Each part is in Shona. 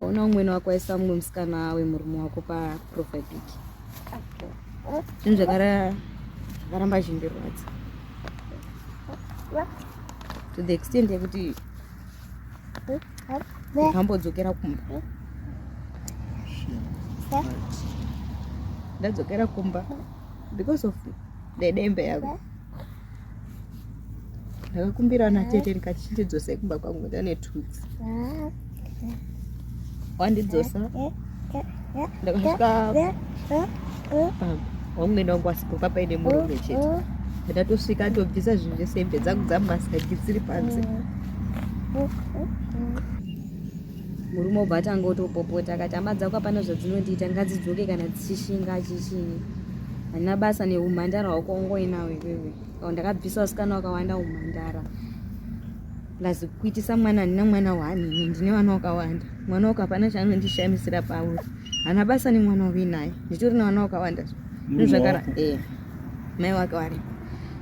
Ona umweni wako aisa mumwe musikana wemurume wako paprofile pic. Zvinhu zvakaramba zvindirwadza to the extent yekuti ndakambodzokera kumba. Ndadzokera kumba because of dedembe yangu. Ndakakumbira ana tete ndikati chindidzosai kumba kwangu ndane 2 weeks. Wandidzosa ndakasvika wamwene wangu asipo papaine murume chete. Ndatosvika atobvisa zvinhu zvese hembe dzangu dzamumasagi dziri panze. Murume obva atanga otopopota akati hama dzako hapana zvadzinondiita ngadzidzoke kana dzichishinga chichinyi. Handina basa neumhandara hwako wangoinawo iwewe. Ndakabvisa vasikana vakawanda umhandara. Plus kuitisa mwana handina mwana one ini ndine vana vakawanda. Mwana wako hapana chaanondishamisira pauri. Hana basa nemwana wauinaye. Nditori nevana vakawanda. Zvinhu zvakara eh mai wake wari.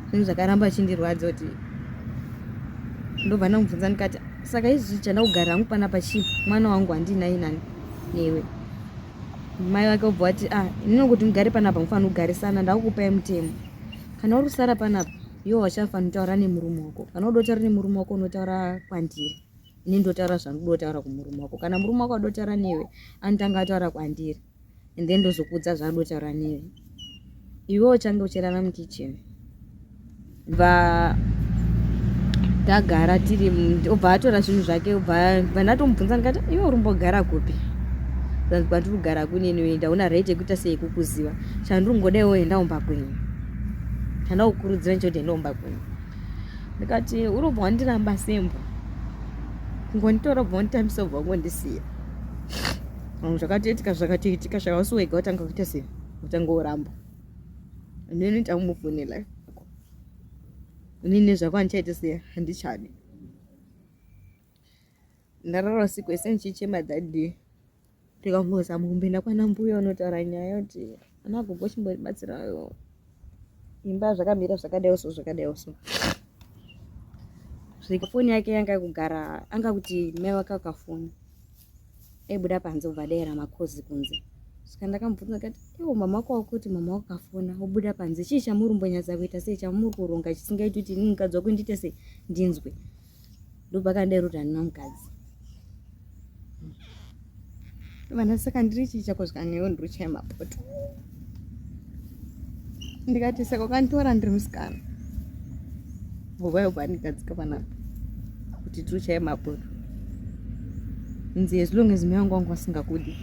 Zvinhu zvakaramba achindirwadza kuti ndobva ndamubvunza ndikati saka izvi chanda kugara hangu panapa chii mwana wangu handinaye nani newe. Mai wake obva wati ah inini kuti mugare panapa mufanira kugarisana ndakukupai mutemo. Kana uri kusara panapa iwe wachafanira kutaura nemurume wako. Kana uda kutaura nemurume wako unotaura kwandiri. Ini ndotaura zvandoda kutaura kumurume wako. Kana murume wako adotaura newe anotanga ataura kwandiri and then ndozokuudza zvaanoda kutaura newe. Iwe uchange uchirara mukitchen. Bva tagara tiri obva atora zvinhu zvake obva ndatomubvunza ndikati iwe uri kumbogara kupi? Zvanzi kwandiri kugara kunini ndaona right yekuita sei kukuziva. Chandiri kungoda iwe enda kumba kwenyu. Chandakukurudzira nchoti enda kumba kwenyu. Ndikati uri kubva wandiramba sembwa. Kungonditora ubva wanditambisa ubva wangondisiya. Zvakatoitika zvakatoitika zvakausi wega watanga kuita sei utanga woramba. Inini ndamove nelife yako. Inini nezvako handichaita sei handichadi. Ndarara usiku wese ndichichema that day. Ndikambozama kumboenda kwana mbuya unotaura nyaya kuti ana gogo chimbondibatsirawo. Imba zvakamira zvakadai so zvakadai so. Svika foni yake yanga kugara anga kuti mai wake akafona. Aibuda panze obva adaira makozi kunze. Saka ndakamubvunza ndikati iwo mama wako wakuti mama wako akafona wobuda panze chii chamuri kumbonyatsa kuita sei chamuri kuronga chisingaiti kuti inini mukadzi wako ndiite sei ndinzwe. Ndopakandidaro kuti handina mukadzi. Vana saka ndiri chii chako zvikanyewo ndiri kuchaya mapoto. Ndikati saka ukanditora ndiri musikana. Nguva yobva ndigadzika panapa kuti tiri kuchaya mapoto. Nzi as long as mai wangu wangu asingakudi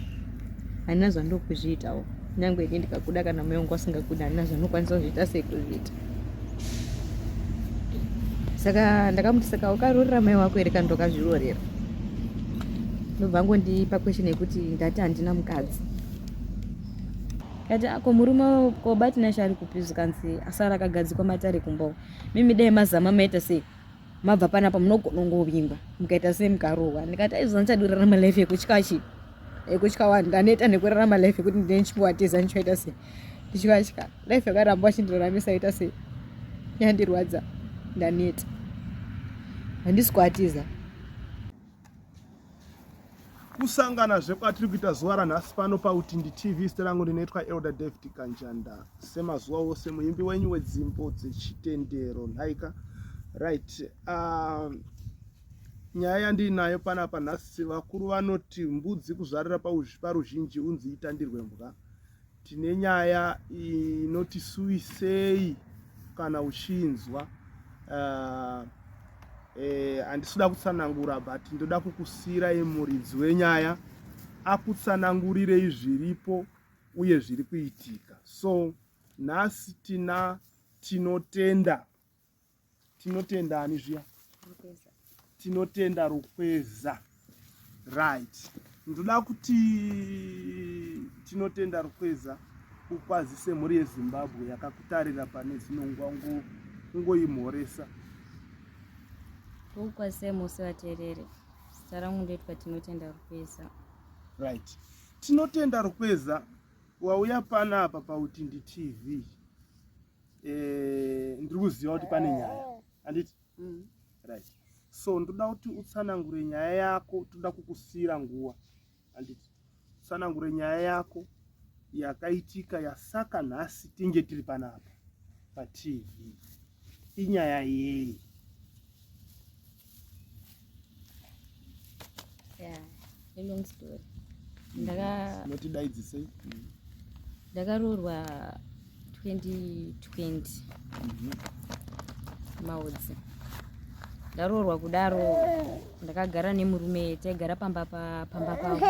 handina zvandokuzviitawo. Nyangwe ini ndikakuda kana mai wangu asingakudi handina zvandokwanisa kuzviita sei kuzviita. Saka ndakamuti saka ukarorera mai wako here kana ndokazvirorera. Ndobva angondipa question yekuti ndati handina mukadzi. Kati ako murume ko Batinashe ari kupi zvikanzi asara akagadzikwa matare kumba uko. Mimi dai mazama maita sei mabva panapa munogona kungovingwa mukaita sei mukarohwa. Ndikati aizvo handichadi kurarama life yekutya chii yekutya vanhu ndaneta nekurarama life yekuti ndine ndichingowatiza ndichivaita sei ndichivatya life yakaramba vachindiraramisa ita sei yandirwadza ndaneta handisi kuatiza. Kusanganazve kwatiri kuita zuva ranhasi pano paUtindi TV. Zita rangu ndinoitwa Elder David Kanjanda. Semazuva ose muimbi wenyu wedzimbo dzechitendero nhaika. Right. Nyaya yandiinayo panapa nhasi, vakuru vanoti mbudzi kuzvarira paruzhinji unzi itandirwe mbwa. Tine nyaya inoti suwisei kana uchinzwa. Handisi kuda kutsanangura but ndoda kukusiirai muridzi wenyaya akutsanangurirei zviripo uye zviri kuitika. So nhasi tina Tinotenda. Tinotenda ani zviya? Rukweza. Tinotenda Rukweza. Right. Ndoda kuti Tinotenda Rukweza ukwazise mhuri yeZimbabwe yakakutarira pane dzino nguva ungoimhoresa. Ukwazise mose vateereri. Zita rangu ndoitwa Tinotenda Rukweza. Right. Tinotenda Rukweza wauya panapa paUtindi TV. Ndiri kuziva kuti pane nyaya handiti? Right. So ndoda kuti utsanangure nyaya yako, toda kukusiira nguva. Handiti tsanangure nyaya yako yakaitika yasaka nhasi tinge tiri panapa paTV. Inyaya yei? Yeah, a long story. Ndaka Notidaidzisei? Ndakaroorwa 2020 maudzi. Ndaroorwa kudaro ndakagara nemurume, taigara pamba pamba pavo.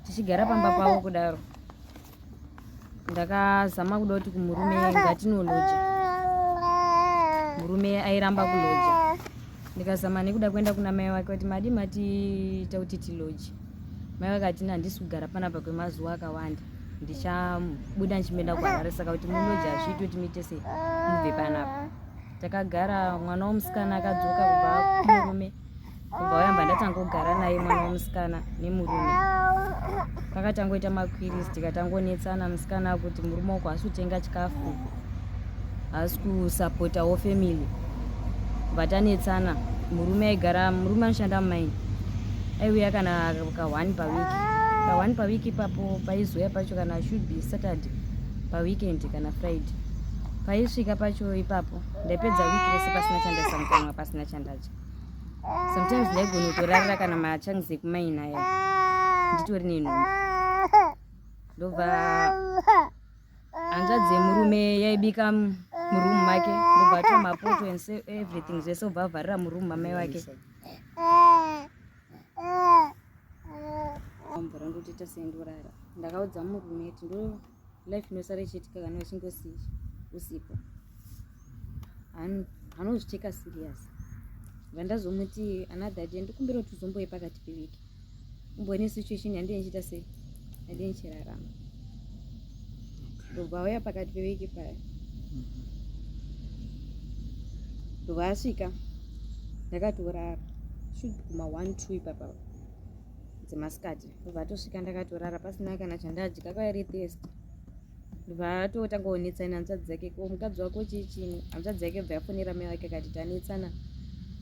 Tichigara pamba pavo kudaro ndakazama kuda kuti kumurume ngatinoloja, murume airamba kuloja. Ndikazama nekuda kuenda kuna mai wake kuti madi matiita kuti tiloje. Mai vakati handisi kugara panapa kwemazuva akawanda, ndichabuda ndichimboenda kuHarare, saka kuti muloje hazviiti kuti muite sei mubve panapa. Takagara, mwana womusikana akadzoka kubva kumurume, kubva wayamba ndatangogara naye mwana womusikana nemurume. Pakatangoita maquiris tikatangonetsana, musikana kuti murume wako haasi kutenga chikafu, haasi kusapotawo family, vatanetsana. Murume aigara, murume anoshanda mumaini, aiuya kana ka1 pawiki, ka1 pawiki ipapo paizoya pacho kana should be Saturday paweekend kana Friday paisvika pacho ipapo. Ndaipedza wiki rese pasina chandasanganwa, pasina chandadya. Sometimes ndaigona kutorarira kana machunks ekumaini aya nditori nenhumbu. Ndobva hanzvadzi yemurume yaibika murumu make, ndobva atora mapoto and everything zvese, obva avharira murumu mamai wake. Mvura ndotoita sendorara. Ndakaudza murume kuti ndo life inosara ichiitika kana uchingosi usipo. Anozviteka serious. Vandazomuti another day ndikumbira kuti uzomboye pakati pewiki umboone situation yandinge ndichiita sei, yandinge ndichirarama. Ndobva auya pakati pewiki paya, ndobva asvika ndakatorara, should be kuma 1 2 ipapa dzemasikati. Ndobva atosvika ndakatorara pasina kana chandadya, kwairi Thursday. Ndobva atotanga kunetsana hanzvadzi dzake, ko mukadzi wako chii chini. Hanzvadzi yake bva yafonera mai vake akati tanetsana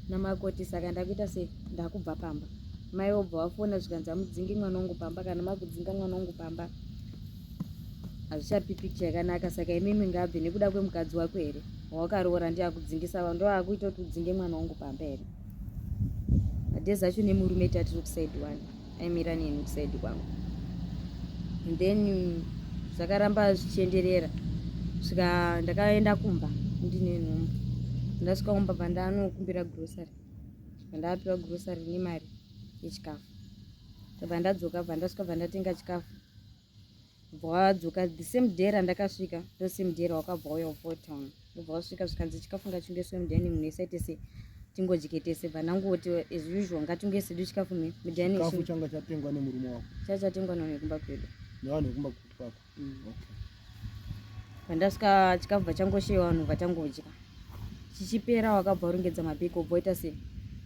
namakoti, saka ndakuita sei, ndakubva pamba. Mai vobva vafona zvikanzi amudzingi mwana wangu pamba, kana makudzinga mwana wangu pamba hazvichapi picture yakanaka, saka imimi ngabve nekuda kwemukadzi wako here wawakaroora, ndiye akudzingisa, ndo akuita kuti udzinge mwana wangu pamba here? Madhezi acho nemurume tatiri kuside one, aimira neni kuside kwangu. And then zvakaramba zvichienderera svika ndakaenda kumba ndine nhumbu. Ndasvika kumba pandanokumbira grocery, pandapiwa grocery nemari yechikafu, ndobva ndadzoka, bva ndasvika bva ndatenga chikafu, bva wadzoka the same day randakasvika, ndo same day rawakabva uya kuFort Town. Ndobva wasvika zvikanzi chikafu ngachingoiswe mudining, munhu isaite se tingodye tese. Bva ndangoti as usual ngatingoise du chikafu mudining. Chikafu changa chatengwa nemurume wako? Chachatengwa nevanhu vekumba kwedu. Nevanhu vekumba kwako? Okay. Pandasvika chikafu bva changoshewa, vanhu bva tangodya. Chichipera wakabva urongedza mabhegi, ubva waita sei,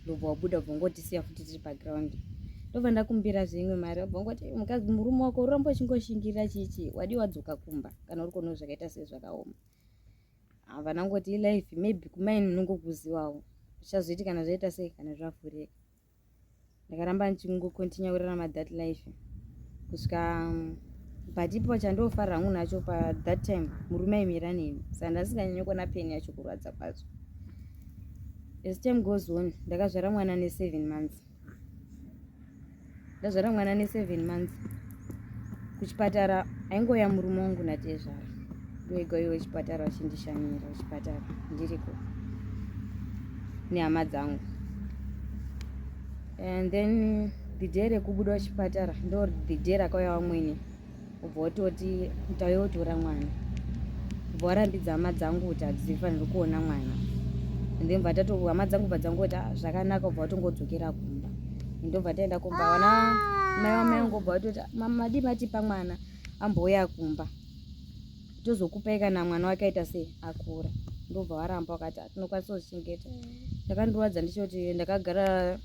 ndobva wabuda, ubva ngotisiya futi tiri paground. Ndobva ndakumbira zvimwe mari, ubva ngoti mukadzi murume wako uramba uchingoshingirira chichi, wadi wadzoka kumba kana uri kuona zvakaita sezvakaoma. Havana ngoti ilife, maybe kumaini unongokuziwawo zvichazoiti kana zvaita sei, kana zvavhurika. Ndakaramba ndichingocontinue kurarama that life kusvika but ipo chandofarira hangu nacho pa that time murume aimira neni, saka ndasinganyanyi kuona pain yacho, kurwadza kwacho. As time goes on ndakazvara mwana ne7 months. Ndazvara mwana ne7 months, kuchipatara aingoya murume wangu natezvara ndoega iwe chipatara vachindishanyira kuchipatara ndiriko nehama dzangu. And then the day rekubuda kuchipatara ndo the day rakauya vamwene, ubva watoti tauya kutora mwana, ubva warambidza hama dzangu kuti hadzifaniri kuona mwana. And then bva hama dzangu bva dzangoti ah, zvakanaka, ubva watongodzokera kumba. Ndobva taenda kumba, vana mai vamai vangu ubva watoti madi matipa mwana ambouya kumba, tozokupai kana mwana wake aita sei, akura. Ndobva waramba, wakati tinokwanisa kuzvichengeta. Ndakandirwadza ndichoti ndakagara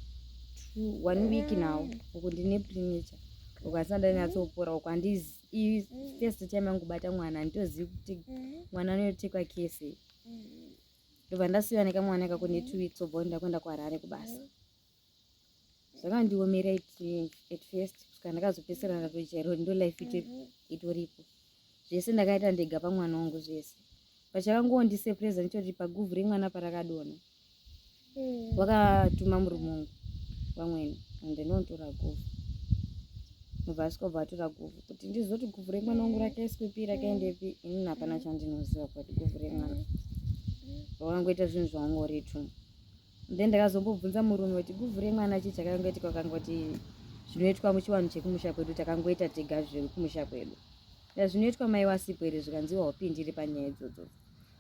one week nawo uku ndine premature, uku handisati ndanyatsopora, uku handizi first time yangu kubata mwana, handitozivi kuti mwana anotekwa kese. Ndobva ndasiyiwa nekamwana kako ne2 weeks, obva ndakuenda kuHarare kubasa. Zvakandiomera at first. Kusvika ndakazopedzisira ndatojaira kuti ndo life itoripo. Zvese ndakaita ndega pamwana wangu zvese. Pachakangondisurprise ndechoti paguvhu remwana parakadonha. Wakatuma murume wangu vamwene and ndinotora guvhu. Ndobva asvika obva atora guvhu kuti ndizoti guvhu remwana wangu rakaiswepi rakaendepi inini hapana chandinoziva but guvhu remwana. Wakangoita zvinhu zvawangori tu. Then ndakazombobvunza murume kuti guvhu remwana chii chakangoitika akangoti zvinoitwa muchivanhu chekumusha kwedu takangoita tega zvekumusha kwedu. Zvinoitwa mai wasipo here zvikanzi waupindiri panyaya idzodzo.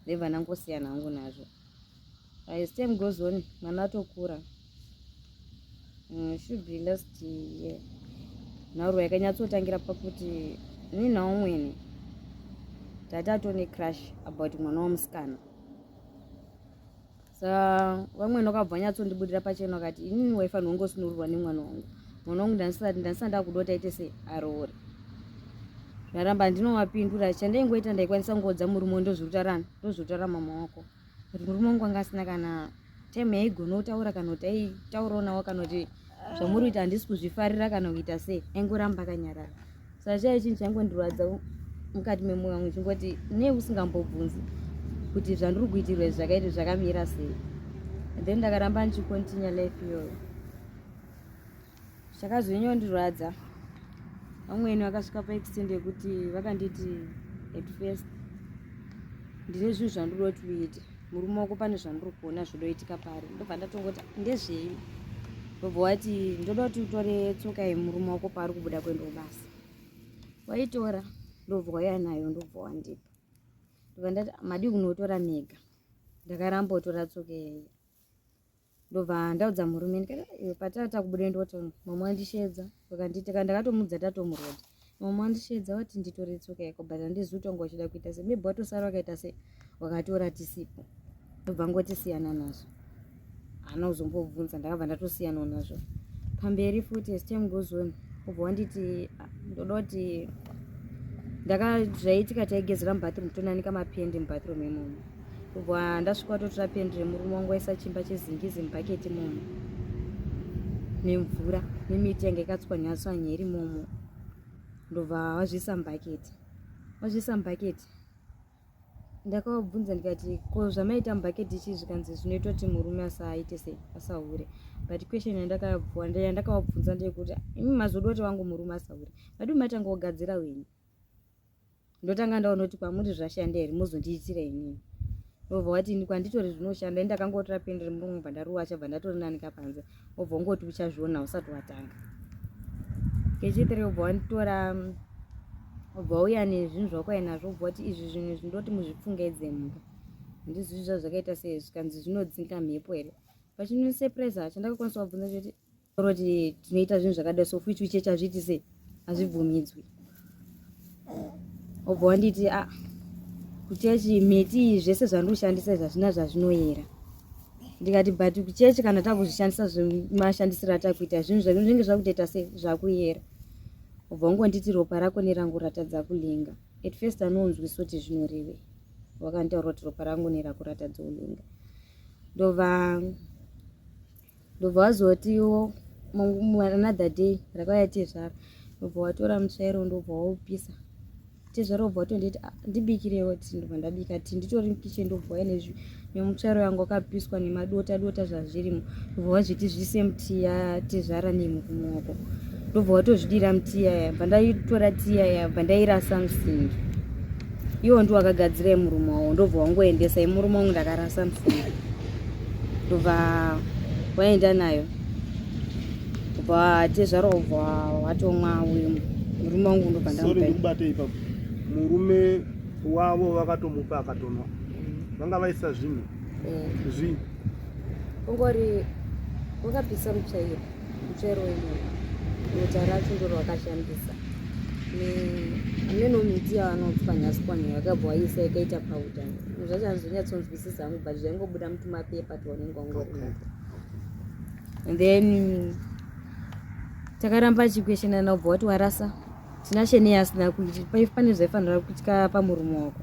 Ndebva ndangosiyana hangu nazvo. As time goes on mwana atokura. Should be last year. Nhaurwa yakanyatsotangira pakuti ini naumwene tati atone crush about mwana wamusikana. Sa vamwene vakabva vanyatsondibudira pachena vakati inini waifanirwa kungosunururwa nemwana wangu. Mwana wangu ndandisati ndakuda kuti aite sei aroore. Ndaramba ndinovapindura chandaingoita ndaikwanisa kungoudza murume ndozvikutarana ndozvikutarana mama wako. But murume wangu anga asina kana time yaigona kutaura kana kuti aitaurawo nawo kana kuti zvamuri kuita handisi kuzvifarira kana kuita sei aingoramba akanyarara. Saka chaive chinhu chaingondirwadza mukati memwoyo wangu chingoti nei usingambobvunzi kuti zvandiri kuitirwa izvi zvakaita zvakamira sei. Then ndakaramba ndichikontinya life iyoyo. Chakazonyondirwadza vamweni vakasvika paextend yekuti vakanditi at first ndine zvinhu zvandiri kuti uite murume wako pane zvandiri kuona zvodoitika pari ndobva ndatongoti ndezvei ndobva wati ndoda kuti utore tsoka yemurume wako paari kubuda kuenda kubasa waitora ndobva wauya nayo ndobva wandipa ndobva ndati madii kunotora mega ndakaramba kutora tsoka iyeye ndobva ndaudza murume ndikati iwe patata kubuda ndoti mama wandishedza vakanditi kana ndakatomuudza tatomuroad mama wandishedza wati nditore tsoka yako but handizivi kuti wanga uchida kuita se maybe watosara wakaita se wakatora tisipo ndobva ngotisiyana nazvo haana kuzombobvunza ndakabva ndatosiyanawo nazvo pamberi futi as time goes on ubva wanditi ah, ndoda kuti ndakazvaitika taigezera mubathroom tonanika mapendi mubathroom imomo Kubva ndasvika totora pendi remurume wangu waisa chimba chezingizi mubhaketi imomo nemvura nemiti yanga ikatswanya tswanya iri imomo ndobva wazviisa mubhaketi wazviisa mubhaketi ndakavabvunza ndikati ko zvamaita mubhaketi ichi zvikanzi zvinoita kuti murume asaite sei asahure but question yandakavabvunza ndeyekuti imi mazoda kuti wangu murume asahure madii matanga kugadzira wenyu ndotanga ndaona kuti kwamuri zvashanda here mozondiitira inini ndobva wati ini kwanditori zvinoshanda ini ndakangotora pendi remurungu bva ndaruwacha bva ndatorinanika panze wobva ungoti uchazviona usati watanga kechitiri wobva wanditora wobva wauya nezvinhu zvako ainazvo wobva wati izvi zvinhu izvi ndoti muzvipfungaidze mumba handizivi zvazvakaita sei zvikanzi zvinodzinga mhepo here pachinosurprise chandakakwanisa kubvunza choti Roti tinoita zvinhu zvakadai so futi uchechi hazviiti sei hazvibvumidzwi obva wanditi a ah, kuchechi miti iyi zvese zvandiri kushandisa izvi hazvina zvazvinoyera ndikati but kuchechi kana takuzvishandisa zvemashandisiro atakuita zvinhu zvinenge zvakutoita sei zvakuyera obva wangonditi ropa rako nerangu ratadza kulinga at first anonzwisa kuti zvinorevei wakanditaura kuti ropa rangu nerako ratadza kulinga ndobva Ndobva wazotiwo another day rakauya tezvara ndobva watora mutsvairo ndobva waupisa tezvara obva watonditi ah, ndibikirewo ti ndobva ndabika ti nditori mukitchen ndobva wauya nemutsvairo yangu wakapiswa nemadota dota zvazvirimo ndobva wazviti zvise mutiya tezvara nemurume wako ndobva watozvidira mutiya yaya bva ndaitora tiya yaya bva ndairasa musingi iwo ndiwo akagadzira yemurume wawo ndobva wangoendesa yemurume wangu ndakarasa musingi ndobva waenda nayo ubva tezvara ubva watomwa uyu murume wangu ndobva ndakubate ipapo murume wavo vakatomupa akatonwa vanga vaisa zvinhu eh. zvii ungori wakapisa mutsvairo mutsvairo wemunhu dota racho ndorwakashandisa ameno miti yavanopwanya tswanya yakabva waisa ikaita powder zvacho handizonyatsonzwisisa hangu but zvaingobuda mutumapepa twaunenge wangori nato and then takaramba chikweshenana ubva wati warasa tinashe nei asina kuita pane zvaifanira kuitika pamurume wako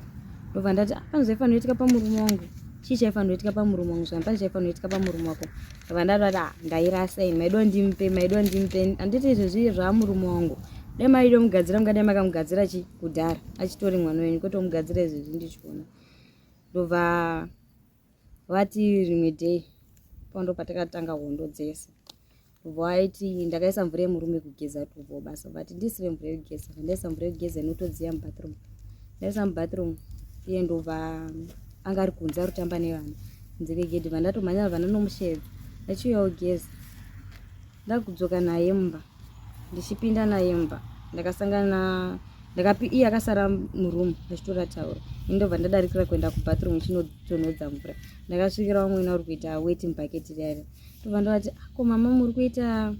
ndobva ndati ah, pane zvaifanira kuitika pamurume wangu Chii chaifanira kuitika pamurume wangu? Zvani pane chaifanira kuitika pamurume wako. Ndabva ndatoti ah, ndairasa ini, maido ndimpe, maido ndimpe. Handiti izvezvi zvaamurume wangu. Dai maido mugadzira mungadai makamugadzira chi kudhara achitori mwana wenyu kwete mugadzira izvezvi ndichiona. Ndobva vati rimwe day pando patakatanga hondo dzese. Ndobva vaiti ndakaisa mvura yemurume kugeza tobva basa vati ndisire mvura yekugeza. Ndaisa mvura yekugeza inotodziya mubathroom. Ndaisa mubathroom iye ndobva anga ari kunze ari kutamba nevana kunze kwegedhi. Bva ndatomhanya bva ndanomusheedza ndachiuya kugeza. Ndakudzoka naye mumba ndichipinda naye mumba ndakasangana ndakapi iye akasara muroom achitora tauro. Ini ndobva ndadarikira kuenda kubathroom chinotonhodza mvura. Ndakasvikira vamwene vari kuita weti mubhaketi riya. Ndobva ndovati ko mama muri kuita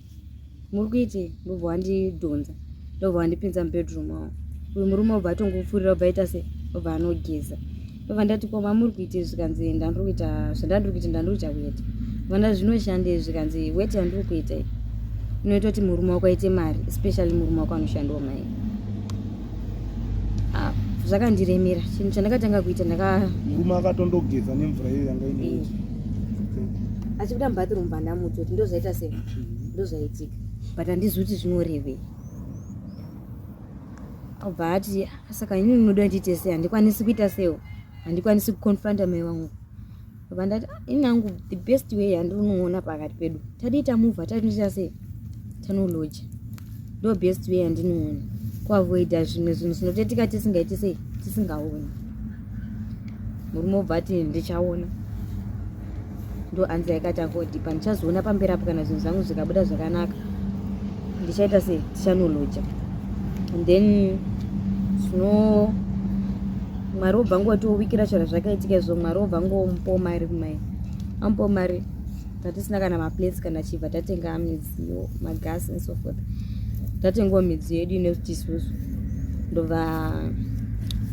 muri kuitei? Ndobva wandidhonza ndobva wandipinza mubedroom mavo. Uyu murume obva atongopfuurira obva aita se obva anogeza. Ndobva ndati ko mama muri kuitei? Zvikanzi ndandiri kuita zvandandiri kuita ndandiri kuita weti. Ndobva ndati zvinoshandei? Zvikanzi weti yandiri kuita iyi inoita kuti murume wako aite mari, especially murume wako anoshandawo mai. Ah, zvakandiremera. Chinhu chandakatanga kuita ndaka murume akatondogeza nemvura iyo yanga ine weti. Achibuda mubathroom pandamuti kuti ndozvaita sei? Ndozvaitika. But handizivi kuti zvinorevei. Obva ati saka inini unoda ndiite sei? Handikwanisi kuita seiwo. Handikwanisi kuconfronta mai vangu. Obva ndati ini hangu the best way yandinoona pakati pedu. Tadii tamuvha tatoita sei? Tanoloja. Ndo best way yandinoona. Kuavoida zvimwe zvinhu zvinotoitika tisingaiti sei? Tisingaoni. Murume obva ati ndichaona. Ndo anzi yakatanga kudhipa ndichazoona pamberi apo kana zvinhu zvangu zvikabuda zvakanaka. Ndichaita sei? Tichanoloja. And then zvino Mwari obva ngotowikira chero zvakaitika izvo Mwari obva ngomupawo mari kumai. Amupawo mari tatisina kana maplates kana chibva tatenga midziyo magas and so forth. Tatengawo midziyo yedu ine isusu. Ndobva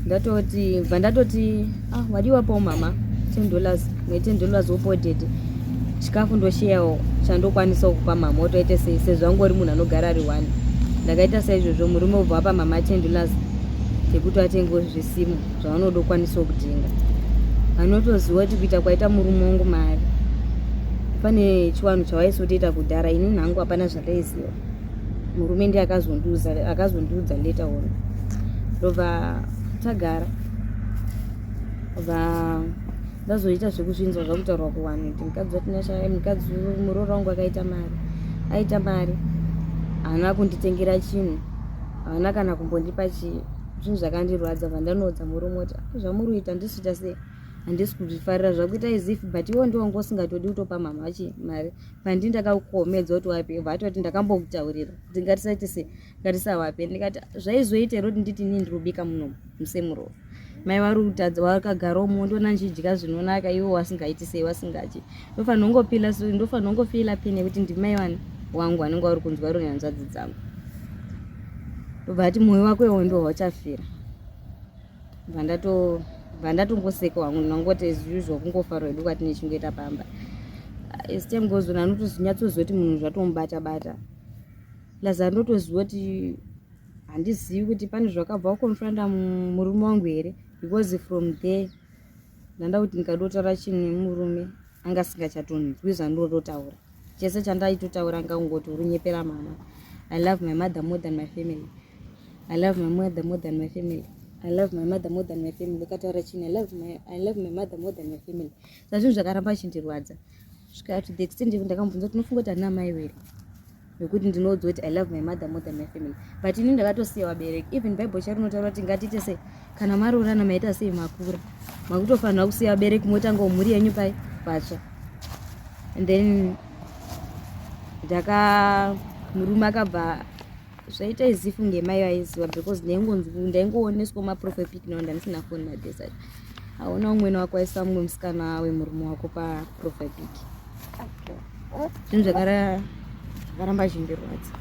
ndatoti bva ndatoti ah wadiwa pawo mama $10 mwe $10 wopawo dhedhe chikafu ndosheyawo chandokwanisa kupa mama otoite sei sezvo angori munhu anogara ari one. Ndakaita saizvozvo murume obva apa mama $10 yekuti atengewo zvisimu zvavanodokwanisa kutenga. Anotoziva kuti kuita kwaita murume wangu mari pane chiwanhu chawaisotoita kudhara ini hangu hapana zvandaiziva. Murume ndiye akazondiudza later on. Ndobva tagara bva ndazoita zvekuzvinzwa zvakutaurwa kuvanhu kuti mukadzi waTinashe mukadzi muroora wangu akaita mari aita mari haana kunditengera chinhu haana kana kumbondipa chii. Zvinhu zvakandirwadza bva ndanoudza murume kuti zvamuri kuita handisi kuita sei handisi kuzvifarira zvakuita as if but iwo ndiwo wanga usingatodi kutopa mama vachi mari pandii ndakakuomedza kuti wapi bva atoti ndakambokutaurira kuti ngatisaite sei ngatisavape. Ndikati zvaizoita here kuti nditi inini ndiri kubika muno musemurova mai vari kutadza vakagara umo ndoona ndichidya zvinonaka ivo vasingaiti sei vasingadyi. Ndofanira kungopila ndofanira kungofila pain yekuti ndimai vani wangu vanenge vari kunzwa ruri hanzvadzi dzangu. Ndobva ati mwoyo wako iwo ndiwo wauchafira. Bva ndatongoseka wangu ndangoti as usual kungofara hedu kwatinechingoita pamba. As time goes on anotozonyatsoziva kuti munhu zvatomubata bata. Plus anotoziva kuti handizivi kuti pane zvakabva kuconfronta murume wangu here because from there ndanda kuti ndikadotaura chinhu nemurume anga asingachatonzwi zvandototaura. Chese chandaitotaura anga kungoti uri kunyepera mama. I love my mother more than my family. I love my mother more than my family. I love my mother more than my family. Ukataura chinhu I love my mother more than my family. Saka zvinhu zvakaramba zvichindirwadza. Svika to the extent yekuti ndakamubvunza kuti unofunga kuti handina mai here? Nekuti ndinoudzwa kuti I love my mother more than my family. But ini ndakatosiya vabereki. Even Bible charo rinotaura kuti ngatiite sei kana maroorana maita sei makura. Makutofanira kusiya vabereki motangawo mhuri yenyu pai patsva. And then ndaka murume akabva zvaita as if kunge mai vaiziva because ndaingooneswa maprofile pic now ndandisina phone madays acho. Hauna umweni wako aisa mumwe musikana wemurume wako paprofile pic. Zvinhu zvakaramba zvichindirwadza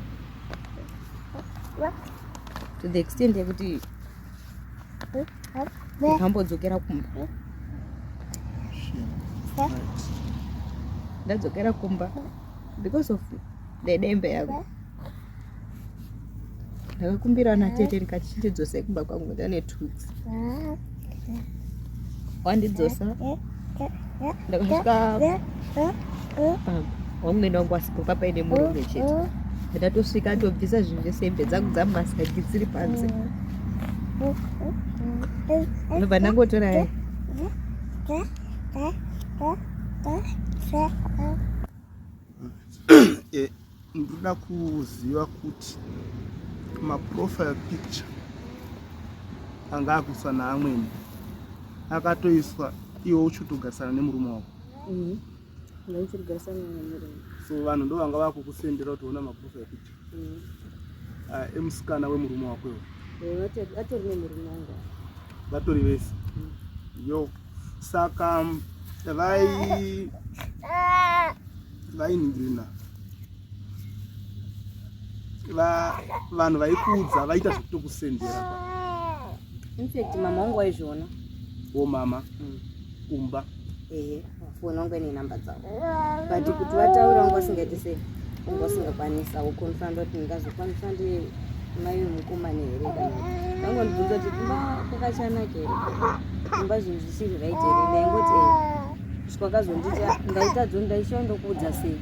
to the extent yekuti ndakambodzokera kumba. Ndadzokera kumba because of dedembe yangu. Ndakakumbira ana tete ndikati chindidzosai kumba kwangu ndane 2 weeks. Wandidzosa. Ndakasvika pamba wamwene wangu wasipo papaine murume chete. Ndatosvika atobvisa zvinhu zvese hembe dzangu dzamumasagi dziri panze. Ndobva ndangotora eh, Ndoda kuziva kuti maprofile picture anga akuiswa naamwene akatoiswa iwe uchitogarisana nemurume wako. Mhm. Ndaichirigarisana nemurume. So vanhu ndo vanga vakukusendera kuti ona maprofile picture. Mm. Ah, emusikana wemurume wako iwe. Eh, vatori nemurume wangu. Vatori vese. Yo. Saka vai vainhingirina vanhu vaikuudza vaita zvekutokusendera pa infact mama wangu waizviona wo mama kumba ehe foni wangu ine namba dzavo but kuti vataura wangu vasingaiti sei wangu vasingakwanisa ukonfront kuti ndingazokwanisa ndi mai vemukomana here kana vangondibvunza kuti kumba kwakachanaka here kumba zvinhu zvisiri right here ndaingoti eh kwakazondita ndaitadzo ndaishawo ndokuudza sei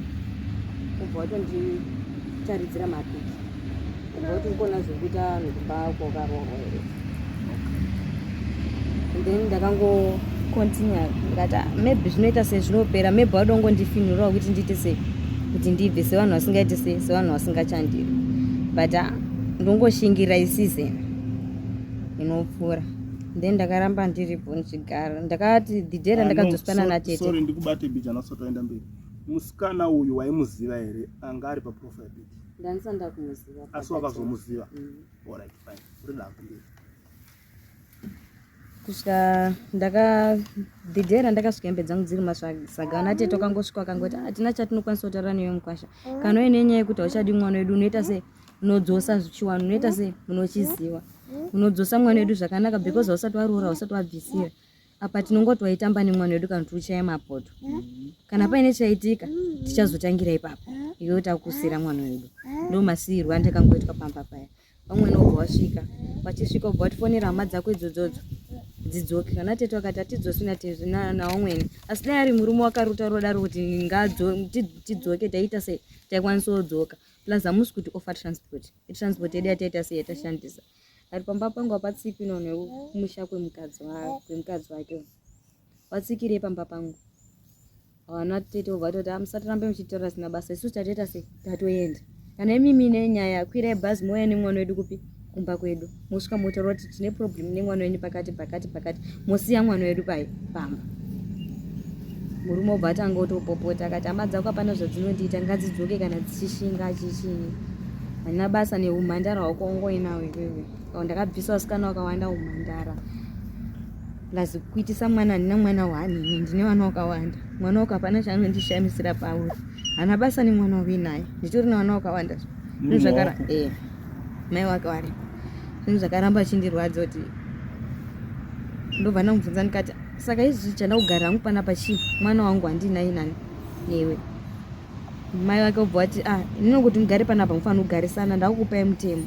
ubva watonditaridzira mapiki ubva kuti ukona zvekuita vanhu kumba kwakaroorwa here and then ndakangocontinue ndikati ah, maybe zvinoita sei zvinopera maybe wadongondifinhurawo kuti ndiite sei kuti ndibve sevanhu vasingaite sei sevanhu vasingachandiri but ah, ndongoshingira iseason inopfuura then ndakaramba ndiripo ndichigara ndakati the day randakadzosana ah, natete sorry ndikubate bijana usati waenda mberi musikana uyu waimuziva here anga ari paprofile pic ndandisati ndakumuziva asi wakazomuziva mm. alright fine uri dako mberi kusvika ndaka the day randakasvika hembe dzangu dziri masaga ana tete wakangosvika akangoti ah, hatina chatinokwanisa kutaura newe mukwasha kana uine nyaya yekuti hauchadi mwana wedu unoita sei unodzosa zvichiwani unoita sei munochiziva unodzosa mwana wedu zvakanaka because hausati waroora hausati wabvisira apa tinongoti waitamba nemwana wedu kana kuti uchaya mapoto kana paine chaitika tichazotangira ipapo iwe takusira mwana wedu ndo masiyirwo andakangoitwa pamba paya vamwene wobva wasvika vachisvika wobva watifonera hama dzako idzodzodzo dzidzoke kana tete vakati hatidzosi naumwene asi dai ari murume wakaruta rodaro kuti tidzoke taita sei taikwanisa kudzoka plus hamusi kuti offer transport itransport yedu yataita sei yatashandisa ari pamba pangu apatsikwi nono kumusha kwemukadzi wake watsikirei pamba pangu Vana tete vobva vatoti ah, musatirambe muchitaura zvisina basa isu tatoita sei tatoenda kana imimi nenyaya kwirai bhazi mouya nemwana wedu kupi kumba kwedu mosvika motaura kuti tine problem nemwana wenyu pakati pakati pakati mosiya mwana wedu pai pamba murume obva atanga otopopota akati hama dzako hapana zvadzinondiita ngadzidzoke kana dzichishinga chichinyi handina basa neumhandara hwako wangoinawo iwewe ndakabvisa vasikana wakawanda umhandara plus kuitisa mwana handina mwana one ini ndine vana wakawanda mwana wako hapana chaanondishamisira pauri hana basa nemwana wauinaye nditori nevana wakawanda zvinhu zvakara eh, mai wake wari zvinhu zvakaramba achindirwadza kuti ndobva ndamubvunza ndikati saka izvi chanda kugara hangu panapa chii mwana wangu handinaye nani newe mai wake obva wati ah inini kuti mugare panapa mufanira kugarisana ndakukupai mutemo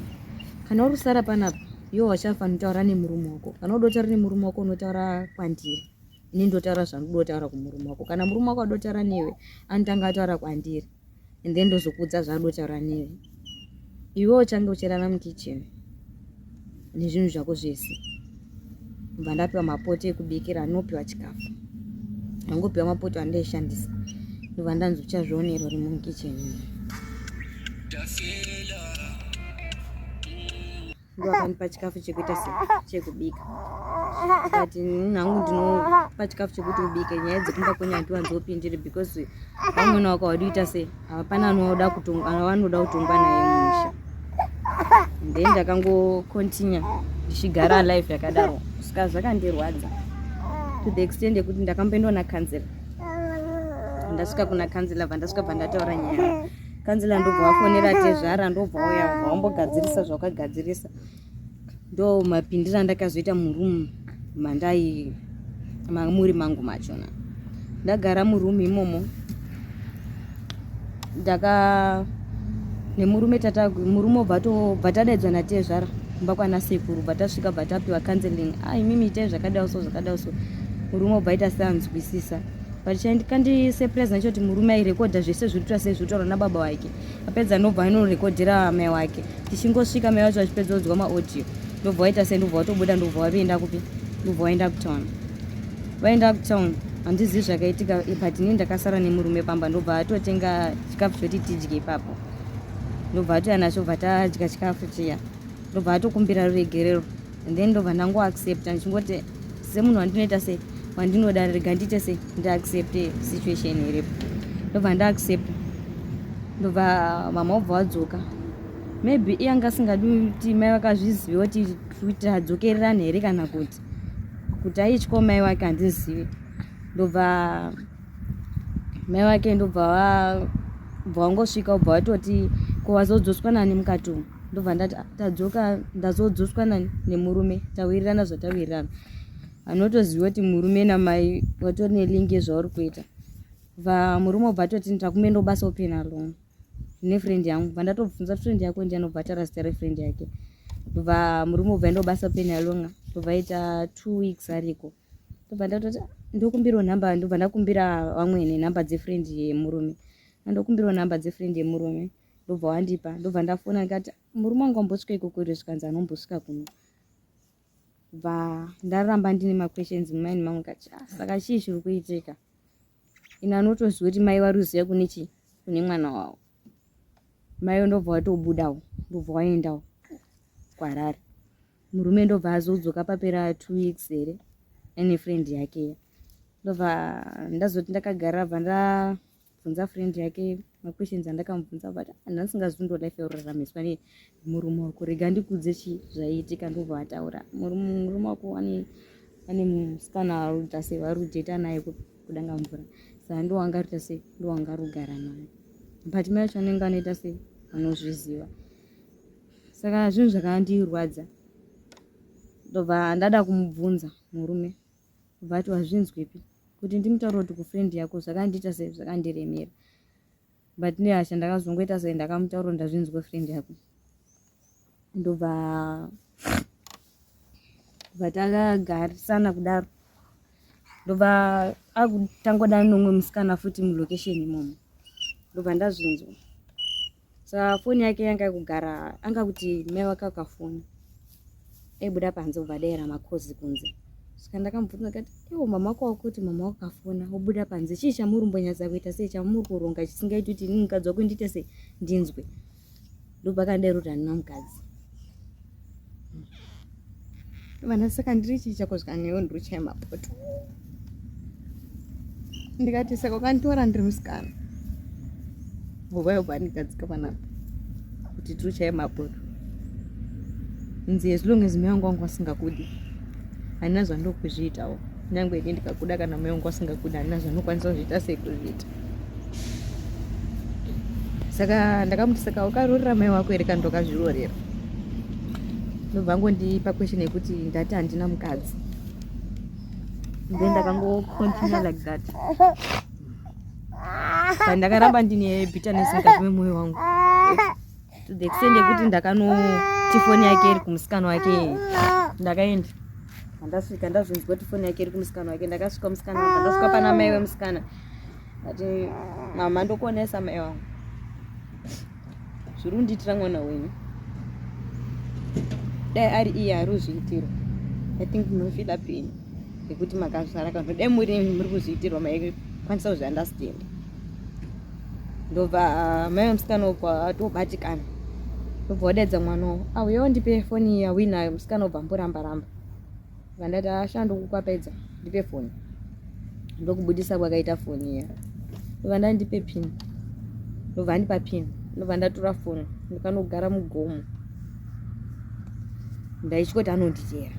kana uri kusara panapa iwe wachafanira kutaura nemurume wako kana uda kutaura nemurume wako unotaura kwandiri ini ndotaura zvandinoda kutaura kumurume wako kana murume wako ada kutaura newe anotanga ataura kwandiri and then ndozokuudza zvaanoda kutaura newe iwe uchange uchirara mukitchen nezvinhu zvako zvese bva ndapiwa mapoto ekubikira anopiwa chikafu angopiwa mapoto andaishandisa ndobva ndanzi uchazvionera uri mukitchen ndovakandipa chikafu chekuita se chekubika but ini hangu ndinopa chikafu chekuti ubike nyaya dzekumba kwenyu handiwanzopindiri because vamwene wako wadiita se hapana anoda kutongwa anoda kutongwa naye musha then ndakangocontinue ndichigara life yakadaro kusvika zvakandirwadza to the extent yekuti ndakamboendwa nakanzela ndasvika kuna kanzela bva ndasvika bva ndataura nyaya kanzela ndobva wafonera tezvara ndobva wauya bva wambogadzirisa zvawakagadzirisa ndo mapindiro andakazoita muroom mandai muri mangu machona ndagara muroom imomo ndaka nemurume tata murume obva tobva tadaidzwa natezvara kumba kwana sekuru bva tasvika bva tapiwa counseling ah imimi itai zvakadai so zvakadai so Murume obva aita seanzwisisa, but chandikandisurprise nacho kuti murume airekodha zvese zviri kuita sei, zviri kutaurwa nababa wake. Apedza ndobva anorekodhera mai wake. Tichingosvika mai vacho vachipedza kudzwa maaudio, ndobva waita sei, ndobva watobuda, ndobva waenda kupi, ndobva waenda kutown. Vaenda kutown, handizivi zvakaitika, but ini ndakasara nemurume pamba. Ndobva atotenga chikafu choti tidye ipapo, ndobva atouya nacho, bva tadya chikafu chiya, ndobva atokumbira ruregerero, and then ndobva ndangoaccepta ndichingoti semunhu wandinoita sei, wandinoda, rega ndiite sei, ndiaccepte situation iripo. Ndobva ndaaccepta, ndobva mama wobva wadzoka. Maybe iye anga asingadi kuti mai vakazviziva kuti adzokererana here, kana kuti aityawo mai wake, handizivi. Ndobva mai wake ndobva wangosvika, ubva watoti, "Ko wazodzoswa nani mukati umu?" Ndobva ndati, "Ah, tadzoka, ndazodzoswa nani nemurume, tawirirana zvatawirirana." Anotoziva kuti murume namai vatori nelink yezvauri kuita. Bva murume ubva atoti, "Ndakumenda basa uPenhalonga nefriend yangu." Bva ndatobvunza, "Friend yako ndiani?" Ubva ataura zita refriend yake. Bva murume ubva enda basa Penhalonga, ndobva aita 2 weeks ariko. Ndobva ndatoti, "Ndokumbirawo nhamba." Ndobva ndakumbira vamwene nhamba dzefriend yemurume. Andokumbirawo nhamba dzefriend yemurume, ndobva wandipa. Ndobva ndafona ndikati, "Murume wangu ambosvika ikoko here?" Zvikanzi, "Anombosvika kuno." Bva ndaramba ndine maquestions mumaini mangu kati, "Ah, saka chii chiri kuitika?" Ine anotoziva kuti mai vari kuziva kune chii, kune mwana wavo. Mai ndobva watobudawo, ndobva waendawo kuHarare. Murume ndobva azodzoka papera 2 weeks here aine friend yake. Ndobva ndazoti ndakagara, bva ndabvunza friend yake maquestions andakamubvunza, but handasingazivi ndo life yauraramiswa nemurume wako. Rega ndikudze chii zvaiitika. Ndobva ataura, "Murume wako ane musikana aruita sei, vari kudheta naye kudanga mvura, saka ndowanga ruita sei, ndowanga rugara naye, but mai vacho anenge anoita sei, anozviziva." Saka zvinhu zvakandirwadza. Ndobva ndada kumubvunza murume, bva ati, "Wazvinzwepi?" Kuti ndimutaura kuti kufriend yako, zvakandiita sei, zvakandiremera, but nehasha ndakazongoita sei, ndakamutaura, "Ndazvinzwa friend yako." Ndobva bva takagarisana kudaro. Ndobva akutangoda nomwe musikana futi mulocation imomo. Ndobva ndazvinzwa. Saka foni yake yanga yakugara, anga kuti mai wake akafona, aibuda panze, ubva adaira makozi kunze. Saka ndakamubvunza ndikati, "Iwo mama wako wakuti mama wako akafona wobuda panze, chii chamuri mbonyatsa kuita sei, chamuri kuronga chisingaiti kuti ini mukadzi wako ndiite sei, ndinzwe?" Ndobva kandai kuti, "Handina mukadzi." Vana, saka ndiri chii chako? Zvikaniwo ndiri chai mapoto. Ndikati, "Saka ukanditora ndiri musikana, vova yobva ndigadzika panapa kuti tiri chai mapoto nzi, as long as mai wangu wangu asingakudi, handina zvandokuzviitawo. Nyange ini ndikakuda, kana mai wangu asingakudi, handina zvandokwanisa kuzviita sei kuzviita." Saka ndakamuti, "Saka ukarorera mai wako here kana ndokazvirorera?" Ndobva ngondipa question yekuti, "Ndati handina mukadzi." Then ndakangocontinue like that, but ndakaramba ndine bitterness mukati memwoyo wangu to the extent yekuti ndakanoti foni yake iri kumusikana wake. Ndakaenda, andasvika, ndazvinzwa kuti foni yake iri kumusikana wake. Ndakasvika musikana wake, ndasvika pana mai wemusikana, ati, "Mama, ndokuonesa mai wangu zviri kundiitira mwana wenyu. Dai ari iye ari kuzviitirwa, I think munofeela pain yekuti makazvara, kana dai muri kuzviitirwa, maikwanisa kuzviunderstand." Ndobva mai wemusikana ubva atobatikana, ndobva wadaidza mwana wavo, "Auyawo ndipe foni yawinayo." Musikana ubva amboramba ramba. Vandati, "Asha, ndokukwapedza, ndipe foni." Ndokubudisa kwakaita foni iya. Ndobva ndati, "Ndipe pin." Ndobva andipa pin. Ndobva ndatora foni, ndikanogara mugomo. Ndaitya kuti anonditeera.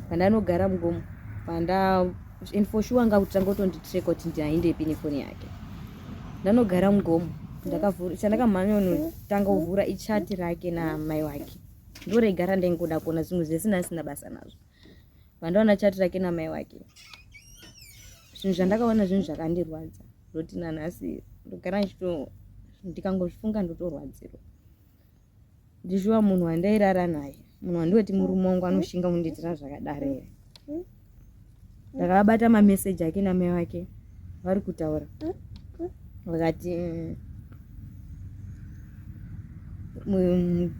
Pandanogara mugomo panda, and for sure anga kutanga kutonditreka kuti ndaendepi nefoni yake. Ndanogara mugomo, ndakavhura, chandakamhanya notanga kuvhura ichat rake namai wake. Ndorega randaingoda kuona, zvimwe zvese ndasina basa nazvo. Vandaona chat rake namai wake, zvinhu zvandakaona, zvinhu zvakandirwadza, ndoti nanhasi ndogara ndichito, ndikangozvifunga ndotorwadzirwa. Ndishuwa munhu wandairara naye, munhu wandoti murume wangu, anoshinga kundiitira zvakadaro here? Ndakabata mameseji ake namai vake vari kutaura, vakati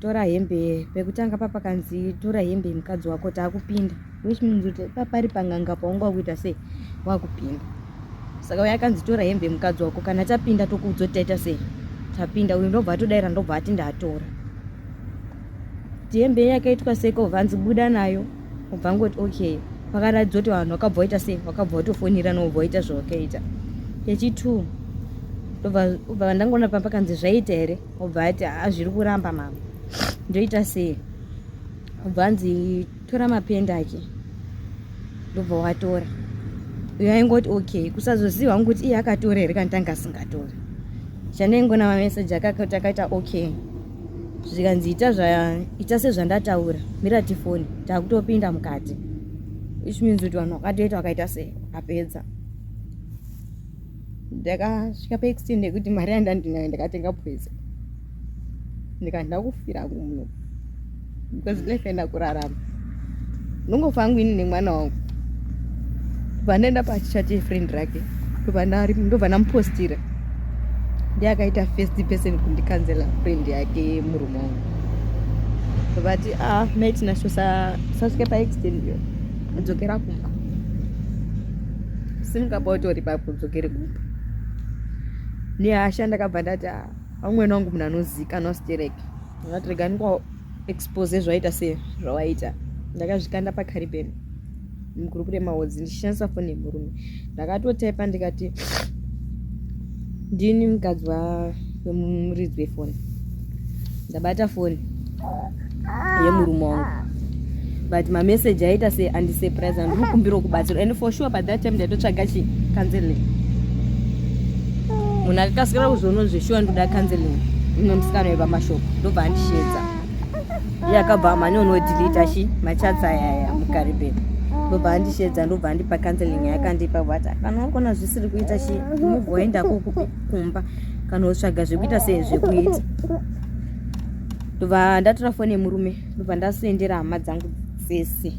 tora hembe. Pekutanga papakanzi tora hembe yemukadzi wako, taakupinda, which means kuti papari panganga paunga wakuita sei, wakupinda. Saka uyo akanzi tora hembe yemukadzi wako, kana tapinda tokuudza kuti taita sei, tapinda. Uyu ndobva atodaira, ndobva ati ndatora. Kuti hembe yakaitwa sei? Kobva anzi buda nayo. Ubva ngoti okay, pakaratidza kuti vanhu vakabva waita sei, vakabva watofonera nobva waita zvawakaita. Kechi2 ndobva ndangoona pamba pakanzi zvaita here? Obva ati haa, zviri kuramba mama, ndoita sei? Obva anzi tora mapenda ake, ndobva watora. Uyo aingoti okay, kusazoziva hangu kuti iye akatora here kana tanga asingatori. Chandaingona mameseji akakati akaita okay, zvikanzi ita ita sezvandataura, mira tifoni, takutopinda mukati, which means kuti vanhu vakatoita vakaita sei, vakapedza. Ndakasvika paextend yekuti mari yandandinayo ndakatenga poison, ndikati ndakufira muno because life enda kurarama ndongofa hangu ini nemwana wangu. Ndobva ndaenda pachat yefriend rake, ndobva ndamupostira. Ndiye akaita first person kundicounsela, friend yake murume wangu. Ndobvati ah, mate nasho sasvike paextend iyo, dzokera kumba, simuka pautori papo, dzokere kumba. Nehasha ndakabva ndati ah, amwene wangu munhu anozikanwa stereki. Ndakati rega ndingoexpose zvaita sei zvawaita. Ndakazvikanda paCaribbean mugroup remaodzi ndichishandisa foni yemurume. Ndakatotaipa ndikati ndini mukadzi wemuridzi wefoni, ndabata foni yemurume wangu, but mameseji aita se andisurprise, ndiri kukumbirawo kubatsirwa. And for sure by that time ndaitotsvaga chi counseling. Munhu akakasikira kuzoona zveshuwa ndoda counseling, umwe musikana wepamashop, ndobva andishedza. Iye akabva amhanya unodelita chi machats ayaya muCaribbean, ndobva andishedza, ndobva andipa counseling yakandipa. But kana wakona zvisiri kuita chi mubva waendako kumba kana utsvaga zvekuita sei zvekuita. Ndobva ndatora foni yemurume, ndobva ndasendera hama dzangu dzese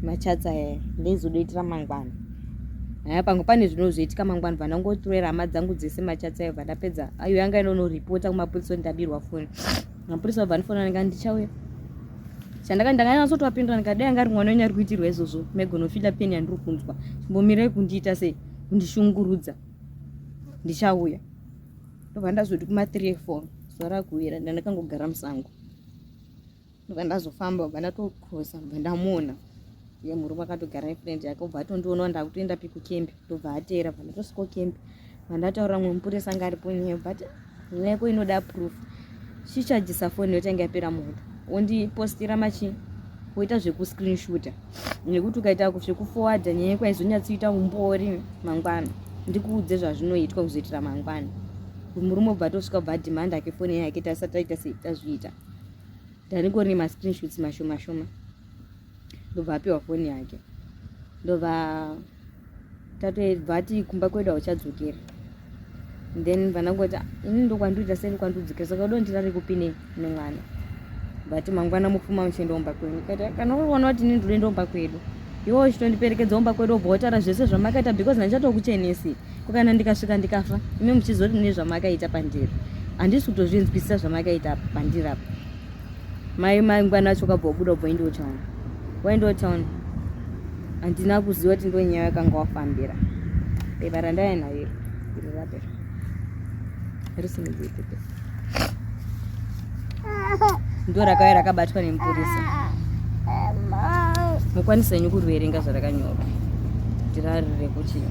machats ayaya. Ndaizodoitira mangwana haya, pangu pane zvinozoitika mangwana. Bva ndangotorera hama dzangu dzese machats ayo, bva ndapedza. Ayo yanga inonoripota kumapurisa kuti ndabirwa foni. Mapurisa bva ndifona, ndikati ndichauya. Chandaka ndakanyatsotovapindura ndikati dai anga ari mwana wenyu ari kuitirwa izvozvo, maigonofeela pain yandiri kunzwa. Chimbomirai kundiita sei, kundishungurudza, ndichauya. Ndobva ndazoti kuma3 4 zuva rakuwira, ndandakangogara musango. Ndobva ndazofamba, bva ndatokrosa, bva ndamuona iye murume akatogara nefriend yake. Ubva atondiona ndakutoenda pi kukembi, ndobva ateera, bva ndatosvika kukembi, bva ndataurira mumwe mupurisa anga aripo nyaya. But nyaya yako inoda proof. Chichajisa foni yotanga yapera moto, wondipostira machi, woita zvekuscreenshoota, nekuti ukaita zvekuforwarda nyaya yako haizonyatsoita umbori. Mangwana ndikuudze zvazvinoitwa kuzoitira mangwana. Murume ubva atosvika, ubva adhimanda ake foni yake. Tasati taita sei, tazviita, ndaningori nemascreenshots mashoma shoma. Ndobva apiwa foni yake, ndobva tatobva ati kumba kwedu hauchadzokera. Then vanangoti ini ndokwandiita sei, ndokwandidzokera, saka udo ndirare kupi nemwana? But mangwana mufuma muchienda kumba kwenyu. Kati kana uriona kuti ini ndinoenda kumba kwedu, iwe uchitondiperekedza kumba kwedu, wobva wataura zvese zvamakaita, because handichatokuchenesi. Ko kana ndikasvika ndikafa, imi muchizoti nezvamakaita pandiri? Handisi kutozvinzwisisa zvamakaita pandiri apa. Mai mangwana acho kabva wabuda, ubva waendawo town, waendawo town. Handina kuziva kuti ndo nyaya yakanga wafambira. Pepa randaya nayo iri, iri rapera, risimudzei pepa. Ndo rakauya rakabatwa nemupurisa. Mukwanisa henyu kuriverenga zvarakanyorwa, kuti rari rekuchii.